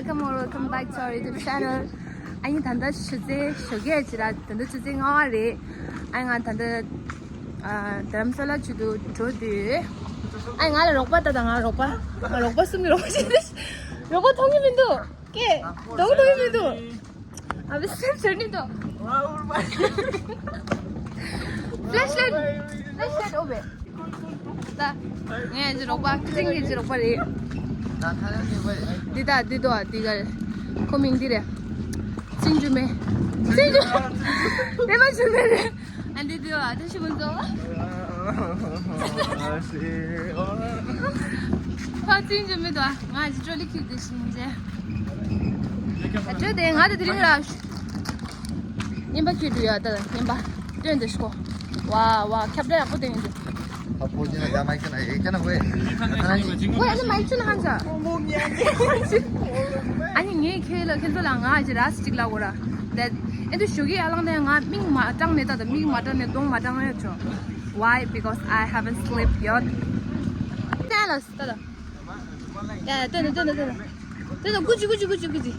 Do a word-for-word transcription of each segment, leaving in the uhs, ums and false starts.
Welcome or welcome back to our YouTube channel. ཨ་ནི་ད་ལྟ་ཆུ་ཚོད་ཞོགས་ཀས་ཅི་ར་ད་ལྟ་ཆུ་ཚོད་ལྔ་པ་རེད། ཨ་ནི་ང་ད་ལྟ་ཨ་རྡ་རམ་ས་ལ་ཆུ་དུ་འགྲོ་དུས། ཨ་ནི་ང་ལ་རོགས་པ་ད་ད་ང་རོགས་པ་ང་རོགས་པ་གསུམ་གྱི་རོགས་པ་བྱེད་དུས་རོགས་པ་མཐོང་གི་མི་འདུག་ཀེ། མཐོང་མཐོང་གི་མི་འདུག་ཨ་བི་སེམས་ཆེར་ནི་འདུག་ཕི་ལེཤ་ལའིཊ། ཕི་ལེཤ་ལའིཊ་ཨོ་བེ། ད། ངས་ཅི་རོགས་པ་ཁྲིང་གི་ཅི་རོགས་པ་རེད། འདི་ད་འདི་དོ་འདི་ག་རེད། ཁོ་མིང་འདི་རེད། ཅིང་ཇུ་མེ། ཅིང་ཇུ། དེ་མ་ཅུ་མེ་རེད། ཨ་འདི་འདི་བ་ད་ཤི་མུན་ཙོ། ཁོ་ཅིང་ཇུ་མེ་དོ་ང་ཅི་ཅོ་ལི་ཁྱི་དེ་ཤིང་ཅེ། ཨ་ཅོ་དེ་ང་དེ་དེ་རིང་ར། རྔན་པ་ཁྱོད་འདུག་ཡ་ད་རྔན་པ་སྟོན་དེ་ཤོ། ཝ་ཝ་ཁྱབ་བརྡལ་ཡག་པོ་དེ་ཡིན་འདུག་ཨ་ཕོ་ཅན་ཡ་མ་ཁྱེད་ན་ཨེ་ཁྱེད་ན་ཝེ། ཝེ་ཨ་ནི་མ་ཁྱོད་ན་ཧང་ཅ། ཨ་ནི་ངས་ཁྱེད་ལ་ཁྱེད་ཚོ་ལ་ང་ཅི་ར་སི་ཅིག་ལ་གོ་ར། དེ་ཨེ་འདུག་ཞོགས་ཀས་ཡར་ལངས་ནས་ང་མིག་མ་སྐྲངས་ནས་ད་ད་མིག་མ་སྐྲངས་ནས་གདོང་མ་སྐྲངས་ཡོད་ཆོག Why? Because I haven't slept yet. ད་ལ་ད་ད། ཡ་ཡ་སྟོན་ན་སྟོན་ན་སྟོན་ན། སྟོན་ན་ཀུ་ཅི་ཀུ་ཅི་ཀུ་ཅི་ཀུ་ཅི།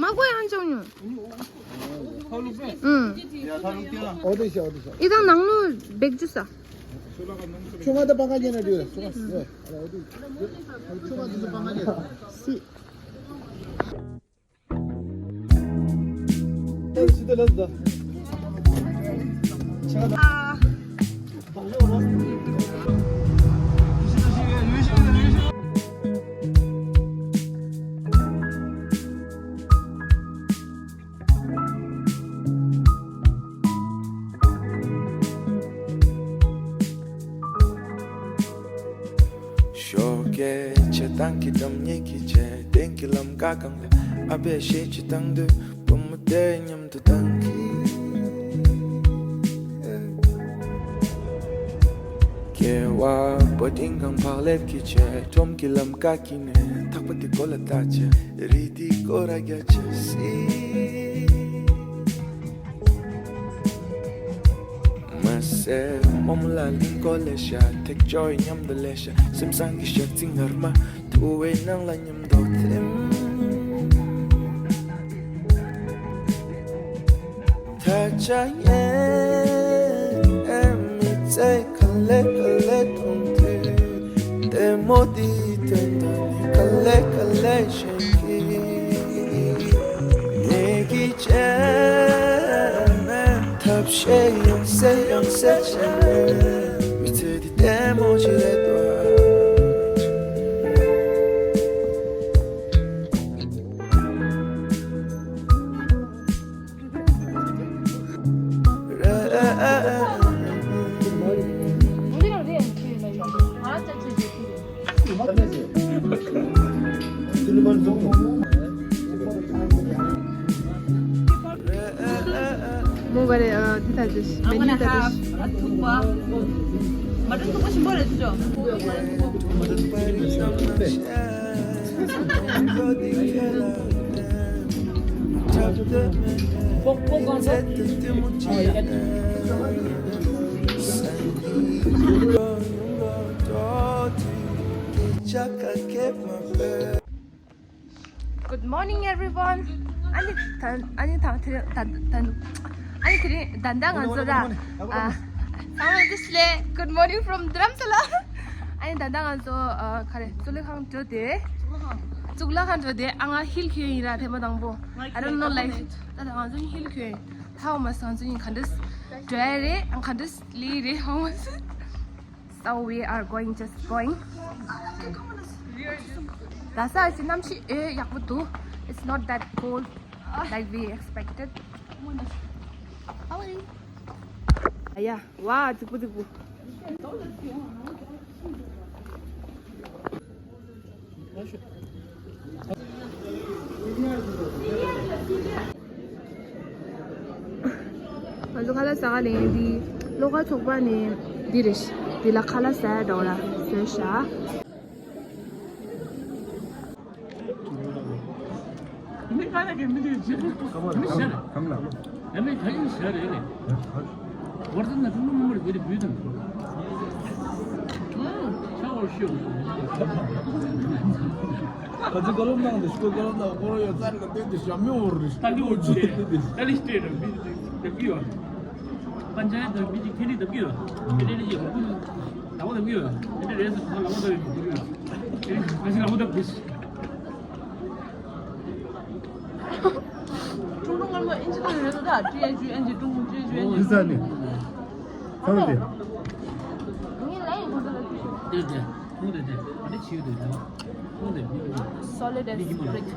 མ་གོ་ཡང་ཅང་ཉོ། ཨུ། ཨོ་དེ་ཤ་ཨོ་དེ་ཤ། ཨི་དང་ནང་ལུ་བེག་ཇུས་ཨ། ཆུང་མ་དང་སྤང་ཁ་ཉན་ན་འགྲིག་ཡོད། ཆུང་མ་ཡོད། ཨ་ལ་ཨོ་དེ། ཆུང་མ་དེ་ཚོ་སྤང་ཁ་ཉན། སི། ཞོགས་ཀས་ཆེ་ཐང་གི་འགྲམ་ཉེ་གི་ཆེ་སྟེང་གི་ལམ་ཀ་གང་ལ་ཨ་བས་ཤེས་ཅི་བཏང་འདོད་བུ་མོ་དེ་མཉམ་དུ་བཏང་གི། སྐྱེ་བ་པོ་ཏིང་གང་བག་ལེབ་ཀྱི་ཆེ་ཁྲོམ་གྱི་ལམ་ཀ་གི་ནས་ཐག་པ་དེ་གོ་ལ་ལྟ་ཆེ་རི་དེ་གོ་ར་རྒྱ་ཆེ་སི། མ་སེ་མོ་མོ་ལ་ལིང་གོ་ལེ་ཤ་ཐེག་ཅོ་ཡི་མཉམ་དུ་ལེ་ཤ་སེམས་བཟང་གི་ཞག་ཚི་ངར་མ་ཐུ་བའི་ནང་ལ་མཉམ་དུ་ཐིམ། ཐ་ཆ་ཡེ་ཨེ་མི་ཚེ་ག་ལེ་ག་ལེ་གཏོང་དུས་ལྟད་མོ་འདི་དོན་དག་ནི་ག་ལེ་ག་ལེ་ཞེན་གི་ངེད་ཀྱི་ཆེན་ཐབས་ཤེས་ཡང་སེ་ཡང་སེ་ཆེན་མི་ཚེ་འདི་ལྟད་མོ་ཞིག་རེད་དོ། མོ་ག་རེ་ཨ་དེ་ད་ཅི་མེ་ནི་ད་ཅི། ཐུག་པ། མ་ཏན་ཐུག་པ་ཞིམ་པོ་རེད་ཅོ། Good morning everyone. ཨ་ནི་ད་ཨ་ནི་ད་དེ་ད་ད་ཨ་ནི་དེ་རིང་ད་ལྟ་ང་ཚོ་ར་ཨ་ཚང་མ་འདི་སླེ། Good morning from Dharamsala. ཨ་ནི་ད་ལྟ་ང་ཚོ་ཨ་ག་རེ་གཙུག་ལག་ཁང་འགྲོ་དེ། གཙུག་ལག་ཁང་འགྲོ་དེ་ཨ་ང་ཧིལ་གྱོན་ཡིན་ར་ཐེངས་མ་དང་པོ། I don't know like ད་ད་ང་ཚོ་ཧིལ་གྱོན་ཡིན། ད་འོ་མ་སང་ཚོ་ཡིན་ག་འདྲ་འགྲོ་ཡ་རེད། ཨ་ག་འདྲ་ལི་རེད་འོ་མ་སང་། So we are going, just going. ད་ས་ཅི་གནམ་གཤིས་ཨེ་ཡག་པོ་འདུག It's not that cold like we expected. ཨ་ཡ་ཝ་རྫིག་པོ་རྫིག་པོ། ང་ཚོ་ཁ་ལག་ཟ་ག་ལེན་འདི་བློ་དགའ་ཚོགས་པ་ནས་འདི་རེད། འདི་ལ་ཁ་ལག་ཟ་ཡ་འདྲ་བོ་ལ་བཟོས་ཤག་མི་ཁ་ལག་གི་མི་འདི་ཇི་མི་ཤེས། ཡ་མེད་ད་ཡིན་ཟེར་རེད་ལེ། བར་ཙམ་ན་ཀྲུང་གོ་མི་མང་ལ་བོད་དེ་བུད་དང་། ཤ་བར་ཤོད། ཁ་ཚིག་བཀའ་སློབ་གནང་དུས་སྐོར་བཀའ་སློབ་གནང་སྐོར་ཡོད་ཙང་ལ་བསྟན་ཏེ་ཞབས་མི་འོར་རེད། ཏཱ་ལི་འོར་ཅི་རེད། ཏཱ་ལི་སྟེ་ར་མི་དེ་བདབ་ཀྱི་ཡོད། པན་ཅ་ཡ་དང་མི་དེ་ཁེ་ལི་བདབ་ཀྱི་ཡོད། ཁེ་ལི་ཡོད། ལ་བ་བདབ་ཀྱི་ཡོད། ཁེ་ལི་རེད་ཟེར་ལ་བ་བདབ་ཡོད། ཁེ་ལི་ང་ཞིག་ལ་བ་བདབ་དུས། ཀྲུང་ཀྲུང་ངར་མ་ཨིན་ཇི་ལ་རེད་ད། ཀྲི་ཨེ་ཇུ་ཨེན་ཇི་ཀྲུང་ཀྲི་ཨེ་ཇུ་ཨེན་ཇི། ཨོ་ཨིན་ཇི་ནི། ཚང་དེ། ངའི་ལན་ཡིན་ཁོ་ཚོ་ལ་ཅི་ཞུ། དེ་དེ་ཁོང་དེ་དེ་ཨ་ནི་ཆིའུ་དེ་དེ་ཁོང་དེ་མི་དེ། Solid and strict.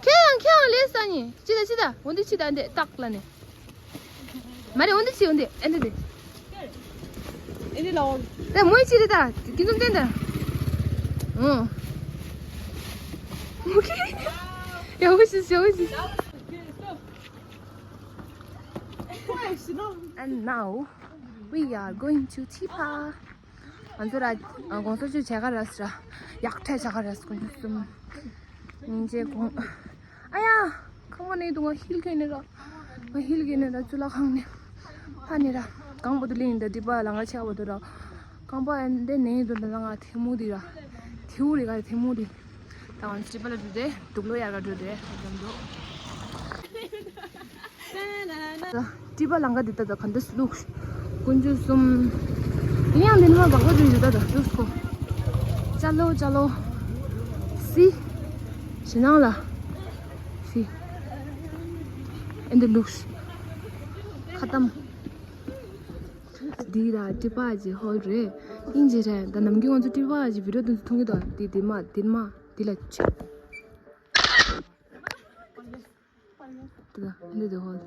ཁྱེད་ཡང་ཁྱེད་ཡང་ལས་ས་ནི་ཅི་ད་ཅི་ད་འོ་འདི་ཅི་ད་འདི་སྟག་ལ་ནི། མ་རེད། འོ་འདི་ཅི་འོ་འདི་ཨེ་འདི་འདི། ཨེ་འདི་ལའོ། ད་མོའི་ཅི་རེད་ད། ཀྱི་འཛུམ་བསྟན་ད། ཨོ། ཡག་པོ་ཞིག་ཡག་པོ་ཞིག And now we are going to Tipa. ང་ཚོ་ར་ཨ་གོང་ས་མཆོག་མཇལ་ཁ་རག་སོང་ར། ཡག་ཕྲད་མཇལ་ཁ་རག་སོང་། སྐུ་ཉིད་གསུམ། སྙིང་རྗེ་དགོངས། ཨ་ཡ། ཁང་པ་ནས་འདུག་ང་ཧིལ་གྱོན་ནས་ར། ང་ཧིལ་གྱོན་ནས་ར་གཙུག་ལག་ཁང་ནས། ཕ་ནས་ར། གང་བར་དུ་གླིང་འདི་ཏི་པ་ལང་ཀ་ཆེ་བར་དུ་ར། རྐང་པ་འདི་ནས་འདུག་ད་ང་ཐལ་མོ་འདི་ར། ཐལ་བོ་རེད་ག་ཐལ་མོ་འདི། ད་ང་ཏི་པ་ལ་འགྲོ་དེ་དུག་ལོ་ཡར་ག་འགྲོ་དེ་ཧ་ཅང་འདུག་ཏི་པ་ལང་ཀ་འདི་ད་ད་ག་འདྲ་ལུག་དཀོན་མཆོག་གསུམ། ཡིན་ཡང་འདི་ནི་མ་བག་པ་འདྲ་ཡོད་ད་ད་ཏུ་སྐོ། ཅ་ལོ་ཅ་ལོ། སི། ཞེ་ནང་ལ། སི། ཨེ་འདི་ལུག་ཁ་ཏམ། འདི་ད་ཏི་པ་ཅི་ཧོལ་རེད། ཨིན་ཇི་རེད། ད་ནམ་རྒྱུན་ང་ཚོ་ཏི་པ་ཅི་བི་ཌིའོ་དུ་མཐོང་གི་འདུག་འདི་འདི་མ་འདི་མ་འདི་ལ་ཅི། འདི་ད་འདི་འདི་ཧོལ།